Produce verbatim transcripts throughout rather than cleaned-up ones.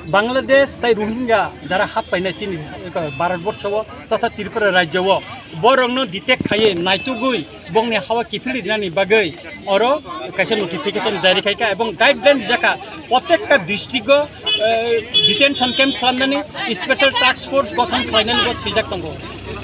Bangladesh tai Rohingya jara hap painai chini, eh, Bharat borsho o totha Tripura rajyo o, borokno detect khaiwi naitugwi bongni hawa kiphilwi rinani bagwi oro kaisa notification jari khaikha ebong guideline rijak kha, prottekta district o, eh, detention camp slamnani special task force gothon khlainani bo swijak tongo.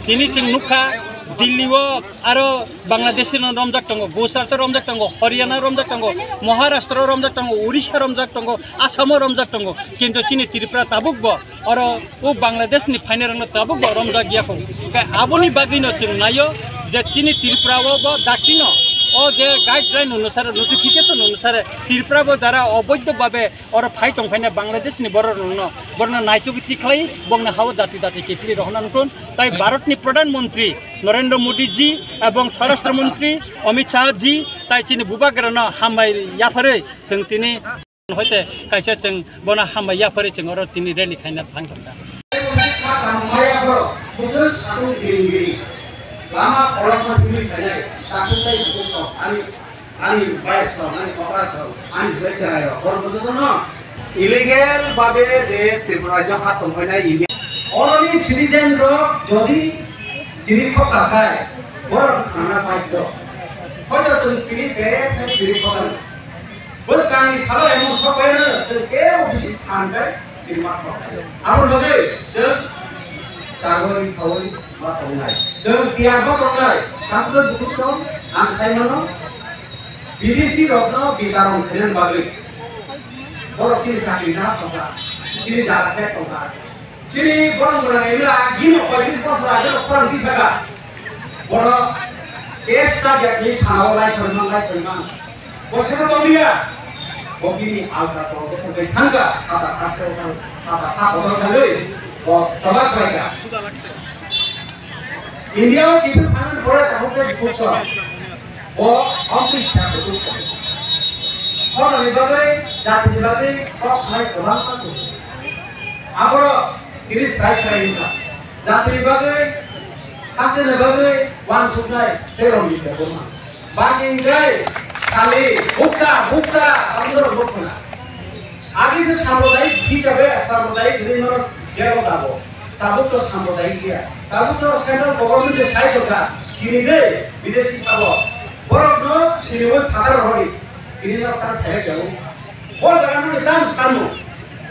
Tini chwng nukha Delhi o aro Bangladesh no romjak tongo, Gujarat o romjak tongo, Haryana romjak tongo, Maharashtra romjak tongo, Odisha romjak tongo, Assam o romjak tongo, kintu chini Tripura tabuk bo oro o Bangladesh ni phainai rokno tabuk bo romjak ya kho. Khe aboni bagwi no chwng naio je chini Tripura o bo dakti no o je guideline onusare, notification onusare Tripura bo jara oboidho babe oro phai tong phainai Bangladesh ni borok rokno, borokno naitugwi tikhlai bongni hawa dati dati kiphilwi rohorna nukun. Tai Bharat ni Pradhan Mantri Narendra Modi ji ebong Swarashtra Mantri Amit Shah ji tai chini bubagrano hambai yapharwi chwng tini hoite kaisa chwng bono hambai yapharwi chwng oro tini rally khaina thang thangkha. Maya borok, bwswk satung gring gring, lama kolokma himwi phainai, takhuk tai bukhuk kok, ani, ani bike sok, ani okra sok, ani bwsai rok, hor bwswk no. Illegal babe je Tripura rajyo ha tongphainai illegal. Oroni citizen rok jodi chini khokka khai, borok thangna baidhyo. Hoito chwng tini bek no chini khokka. Bwskangni salo emon sok bai no chwng kebo bisi phan khe chini ma khokka. Aboni bagwi chwng chagwi khaui ma tongnai. Chwng tiyar ma tongnai. Tamkhe bukhuk song ang sai mano. Bidesi rokno bitaron khainani bagwi borok chini chakri na tongkha, chini jaga se tongkha. Chini borok mwnang emla gino poitris bosor age rok khorang tisaka. Borok case chajak ni thana o lai thoi man, lai thoi man. Bo sesa tong liya. Bo bini alta tong ko thangka, kata khaste o thang, kata kha bodol thangwi. Bo chobak bai ka. India o kiphil phanan pore tabuk tei bukhuk song. Bo omtwi siyang kuchuk tongo. Hornani bagwi, jatini bagwi kok sanai kwbangma tongo. Aborok tini srai srai wngkha. Jatini bagwi, hasteni bagwi uansuknai se Ranjit Debbarma. Bangwi hwnkhe kali bukcha bukcha aboni borok nukmana. Agi se sampradayik hisabe, sampradayik hinwi no jero dabo. Tabuk to sampradayik ya. Tabuk to central government je sai tongkha, sini de, bidesi sabo. Borok no sini oi phatar rohori. Tini no tan thele jago. Bo jaga no tam sanu.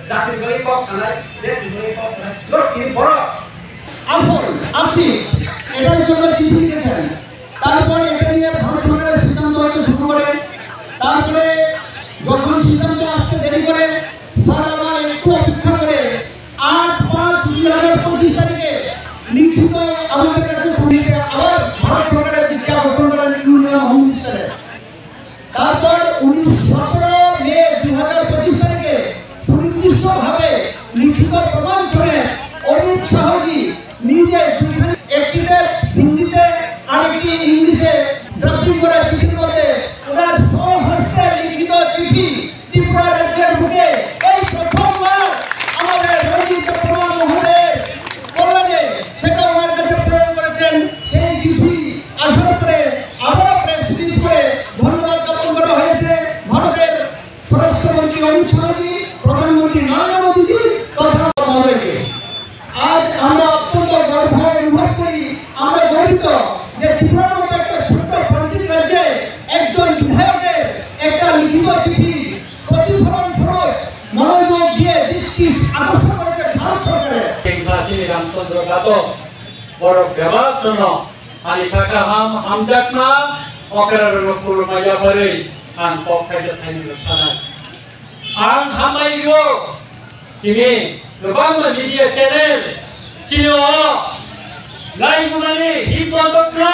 Jati ni bagwi kok sanai, desh ni bagwi kok sanai. Lok tini borok. আপন, আপনি, এটার জন্য চিঠি লিখেছেন। তারপরে এটা নিয়ে ভারত সরকারের সিদ্ধান্ত হতে শুরু করে। তারপরে যখন সিদ্ধান্ত আসতে দেরি করে, স্যার আবার একটু অপেক্ষা করে আট পাঁচ দুই হাজার পঁচিশ তারিখে লিখিত আমাদের কাছে শুনিতে আবার ভারত সরকারের দৃষ্টি আকর্ষণ করেন ইউনিয়ন হোম মিনিস্টারের। তারপর উনিশ, সতেরো মে দুই হাজার পঁচিশ তারিখে সুনির্দিষ্টভাবে লিখিত প্রমাণ সমেত অমিত শাহজি নিজে দুইখানি, একটিতে হিন্দিতে আরেকটি ইংলিশে ড্রাফটিং করা চিঠির মধ্যে ওনার স্বহস্তে লিখিত চিঠি ত্রিপুরা রাজ্যের বুকে এই প্রথমবার আমাদের রঞ্জিত দেববর্মা মহোদয়ের কল্যাণে সেটা ওনার কাছে প্রেরণ করেছেন। সেই চিঠি আসার পরে আবারও প্রেস রিলিজ করে ধন্যবাদ জ্ঞাপন করা হয়েছে ভারতের স্বরাষ্ট্রমন্ত্রী অমিত শাহজি, প্রধানমন্ত্রী নরেন্দ্র মোদীজি তথা মহোদয়কে। আজ আমরা অত্যন্ত গর্ব অনুভব করি, আমরা গর্বিত যে ত্রিপুরার মতো একটা ছোট্ট প্রান্তিক রাজ্যে একজন বিধায়কের একটা লিখিত চিঠি প্রতিফলন স্বরূপ মনোযোগ দিয়ে দৃষ্টি আকর্ষণ করেছে ভারত সরকারের। Chini Ramchandra Gato, borok bebak jono ani kha kaham hamjakma, okra rokno khulumma yapharwi ang kok khaisa thainwi sanai. Ang hambai rio, tini kwbangma media channel chini o naigunani himtotokno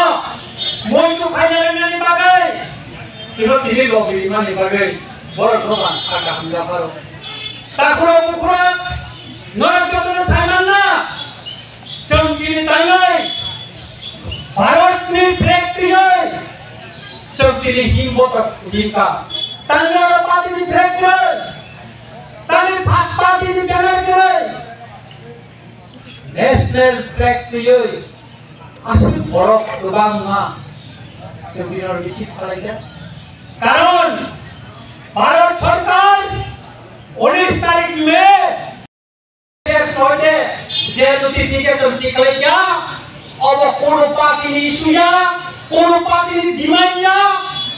muitu khaina rinani bagwi, chwngno tini logi rimani bagwi borokno ang kha kaham yapharo. Takhurok bukhurok norok jotono sai manna, chwng tini tailai Bharatni flag twiwi, chwng tini himbo tak himka. Tangla party ni flag kwrwi, tangwi party ni banner kwrwi, national flag twiwi, aswk borok kwbangma chwng bini oro misil khalaikha. Karon Bharat Sarkar unis tarik May Je notification tikhlai kha, obo kono party ni issue ya, kono party ni demand ya,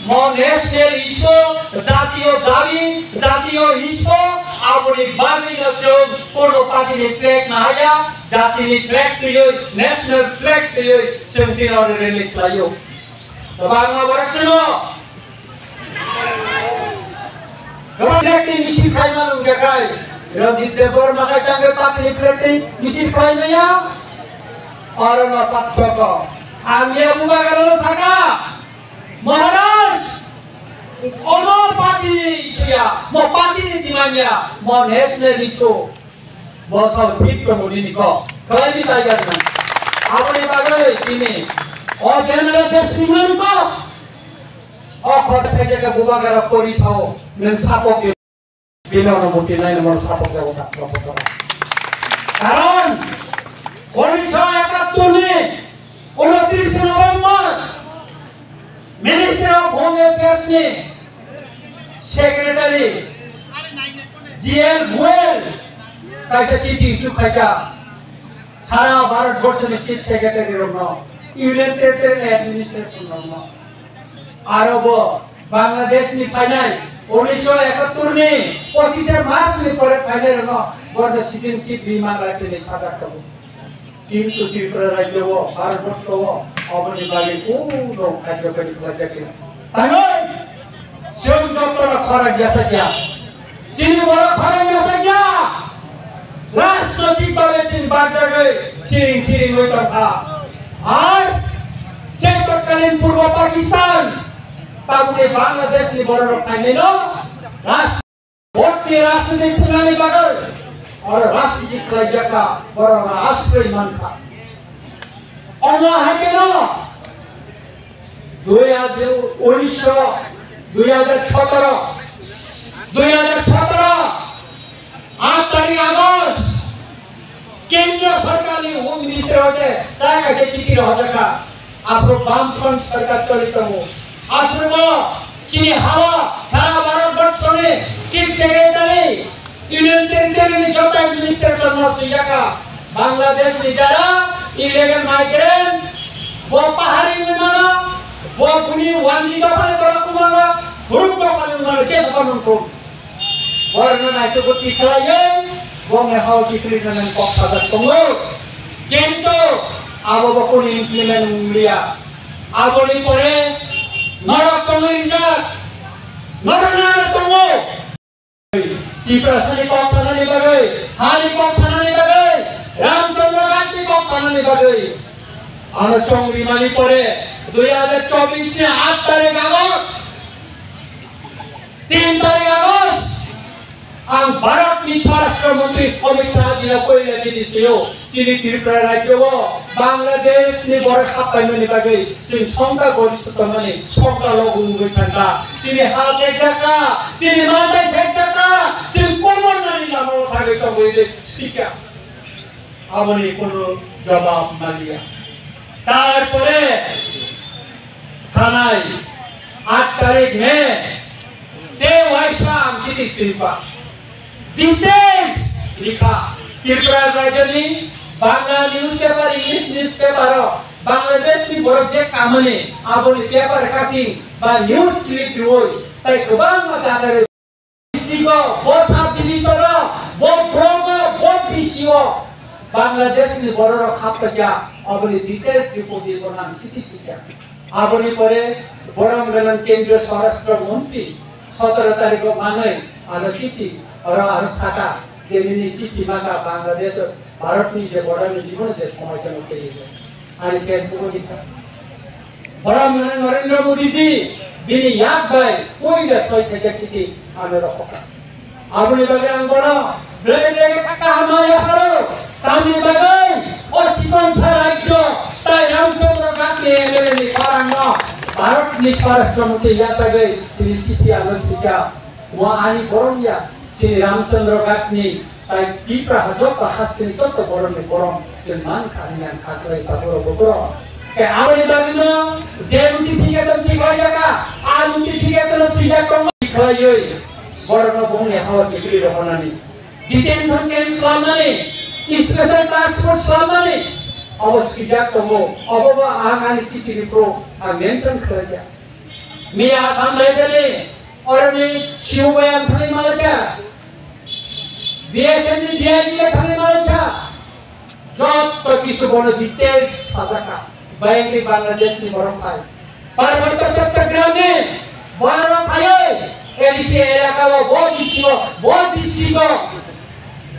mo national issue, jatiyo dabi, jatiyo issue, aboni bagwi no chwng kono party ni flag nahaya, jati ni flag twiwi, national flag twiwi chwng tini oro rally khlaio. Kwbangma borok chwngno Kwbang plate misil khaima nungjakhai. Ranjit Debbarma khai tangwi patini plate misil khlaimaya. Orono pathoko. Ang ya bubagarno saka. Maharaj, ono party ni suya, mo party ni dimanya, mo national issue. Bo sao thik tongo nini kok. Khlaini tiger na. Aboni bagwi tini o general de simani kok. O khoroksa khe bubagra pori sao nwng sapok di. Bino no muti nai no mor sapok jago tak sapok jago. Karon unisho ekattor ni unotris November Ministry of Home Affairs ni Secretary G L Goel kaisa chithi issue khaikha sara Bharat borso ni Chief Secretary rokno, Union Territory ni Administration rokno. Aro bo Bangladesh ni phainai unisho ekattor ni pochishe March ni pore phainai rokno bordo citizenship ri manlai tini sajak tongo. Kintu Tripura rajyo o, Bharat borsho o, oboni bagwi kuno kharjo kari khlaijakya. Tangwi chwng jotono khorang yasakya. Chini borok khorang yasakya. Rajnoitik bhabe chini barjagwi siring siring oi tongkha. Ar je totkalin Purbo Pakistan, tabukni Bangladesh ni borok rok phainai no, raj Bhotni rajniti thwngnani bagwi oro rajniti khlaijak kha, borok asroi man kha. Omo hai kheno dui hajar unisho, dui hajar sotoro, dui hajar sotoro, aat tarik August, Kendriya Sarkarni Home Minister hote tai kaisa chithi rohorjak kha. Aphuru Bamfront Sarkar choli tongo. Aphuru bo chini hao sara Bharat borshoni Chief Secretary, Union Territory ni joto administration no swijak kha. Bangladesh ni jara illegal migrant, bo pahari wngwi mano, bo buni wanji dophani borok wngwi mano, huruk dophani wngwi mano, je dophani wngwi Borokno naitugwi tikhlaiwi bongni hao kiphilwi nang kok sajak tongo. Kintu abo bo kunu implement wng liya. Aboni pore norok tongwi rijak, norok nana tongo. Tiprasani kok sanani bagwi, hani kok sanani bagwi, Ramchandra Gandhi kok sanani bagwi. Ano chong rimani pore dui hajar chobbish ni aat tarik August, tin tarik August, ang Bharat ni Swarashtra Mantri Amit Shah ji no poila chini sio, chini Tripura rajyo o Bangladesh ni borok happaimani bagwi chwng songkha gorista tongmani songkha logo wngwi thangkha, chini ha sekjakha, chini mantai sekjakha, chwng komornani lama o thangwi tongwi sikha. Aboni kunu jobab maliya. Tarpore thanai aat tarik May, tei waisa ang chini swipa. Details likha. Tripura rajyoni Bangla newspaper, English newspaper o Bangladesh ni borok je kamani aboni paper cutting ba news clip riwi tai kwbangma data district o, bo sub division o, bo block o, bo D C o, Bangladesh ni borok rok hapkha, aboni details report ni borok ang chiti sikha. Aboni pore borom ganang Kendriya Swarashtra Mantri sotoro tarikh o manwi ano chiti, oro ano saka, je nini chiti maka Bangladesh, Bharat ni je border ni jibon je somosya no tei ani Facebook o dikha. Borom ganang Narendra Modi ji bini yak bai pori de soi theke chiti ano rokha. Aboni bagwi ang bono belai belai kha kaham ma yapharo. Tamni bagwi o chikon sa rajyo tai Ramchandra Gandhi M L A ni khorang no Bharat ni Swarashtra Mantri yatagwi tini chiti ano sikha. Mo ani borom ya, chini Ramchandra Gandhi tai Tipra ha joto hasteni joto borom ni borom chwng man kha hwnwi ang kha khlai taboro bokoro. Ke aboni bagwi no je notification tikhlai jaka, a notification o swijak tongma tikhlaiwi borokno bongni hawa tikli rohornani, detention camp slamnani, Special task force swnamani obo swijak tongo, obo bo ang ani chithi ni pro ang mention khlaijak. Miya Assam Rifle ni oroni C O bai ang thangwi malaikha, B S F ni D I G ang thangwi malaikha, jotto kisu bono details sajak kha. Bayangni Bangladesh ni borok phai. Parbatya Chattogram ni borok phaiwi A D C elaka o, bo D C o, bo district o,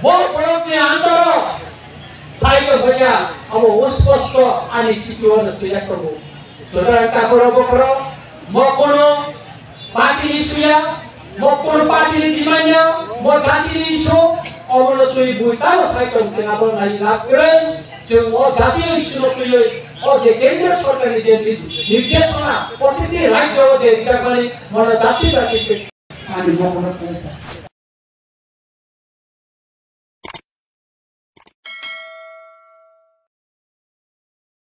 bo borok ni under o phai tongkha, abo usposto ani C T O no swijak tongo. Sutarang takhoro bokhoro mo kono party ni suya, mo kono party ni dimanya, mo jati ni isu, obono twi bui tamo sai tong sing abo nai lab kwrwi, chwng o jati issue no twiwi, o je kendriya sorkar ni je nir-, nirdeshona, protiti rajyo o je rijak mani, mono jati jati ke-, ani mo kono twi.